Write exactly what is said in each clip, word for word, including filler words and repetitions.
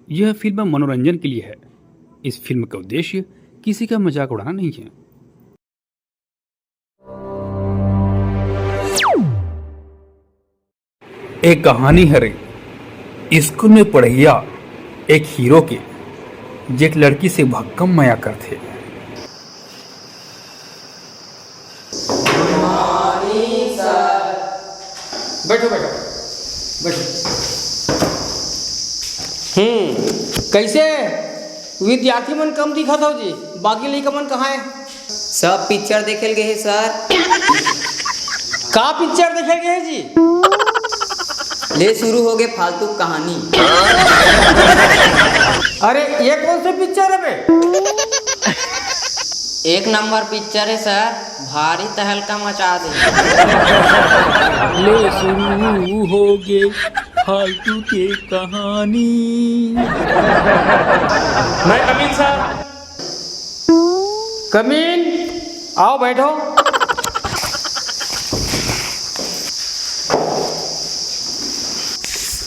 यह फिल्म मनोरंजन के लिए है। इस फिल्म का उद्देश्य किसी का मजाक उड़ाना नहीं है। एक कहानी हरे, स्कूल में पढ़इया एक हीरो के, जे एक लड़की से भक्कम मया करथे। बैठो, बैठो, बैठो। हम्म, कैसे विद्यार्थी मन कम दिखत हो जी? बाकी लइका मन कहाँ है? सब पिक्चर देखे ल गे हे सर। का पिक्चर देखे ल गे हे जी? ले शुरू हो गे फालतू कहानी। अरे, ये कौन से पिक्चर है बे? एक नंबर पिक्चर है सर, भारी तहलका मचा दे। ले शुरू हो गे फालतू के कहानी। मैं कमीन सर। कमीन, आओ बैठो।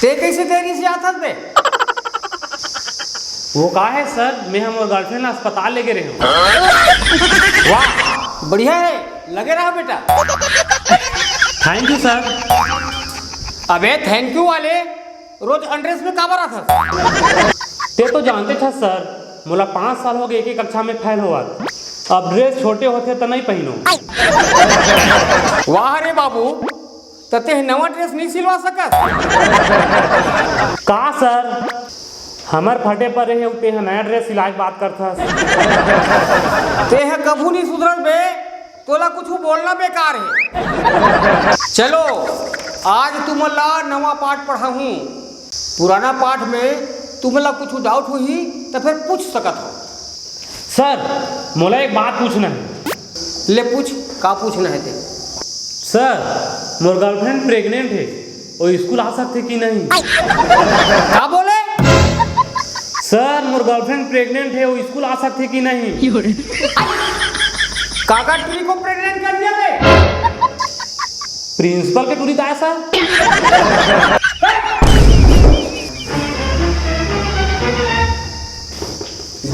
ते कैसे देरी से आथस बे? वो का है सर, मैं हमर गर्लफ्रेंड ला अस्पताल लेके रहे हूँ। वाह, बढ़िया है, लगे रहा बेटा। Thank you sir. अबे थैंक यू वाले रोज अनड्रेस में काबर आथस? ते तो जानते छस सर, मोला पाँच साल हो गए एक ही कक्षा में फेल होवत। अब ड्रेस छोटे होथे त नहीं पहनो। वाह रे बाबू, त तेह नवा ड्रेस नहीं सिलवा सकत? का सर, हमर फटे पर रहे तेह नया ड्रेस सिलाए के बात करथस? तेह कभू नहीं सुधरस बे। तोला कुछ बोलना बेकार है। चलो, आज तुमन ला नवा पाठ पढ़ाहूँ। पुराना पाठ में तुमन ला कुछ डाउट होही त फिर पूछ सकत हो। सर, मोला एक बात पूछना है। ले पूछ, का पूछना है ते? सर, मोर गर्लफ्रेंड प्रेग्नेंट है, वो स्कूल आ सकथे कि नहीं? का बोले? सर, मोर गर्लफ्रेंड प्रेग्नेंट है, वो स्कूल आ सकथे कि नहीं? काका टुरी को प्रेग्नेंट कर दिया बे? प्रिंसिपल के टुरी का है सर?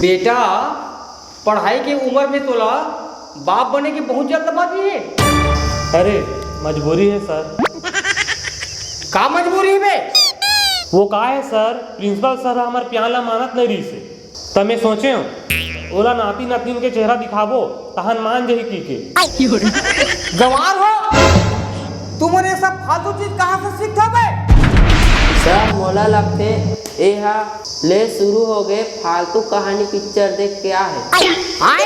बेटा, पढ़ाई के उम्र में तोला बाप बने के बहुत जल्दबाजी है। अरे, मजबूरी है सर। का मजबूरी है बे? वो का है सर, प्रिंसिपल सर हमर प्यार ला मानत नहीं रहिस हे। त मैं सोचे हूँ, ओला नाती नातिन के चेहरा दिखाबो, तहन मान जही की के। गंवार हो, तुमन ये सब फालतू चीज कहाँ से सीखथो बे? सर, मोला लगथे, ए हा ले शुरू हो गए फालतू कहानी पिक्चर देख के आ है। आय?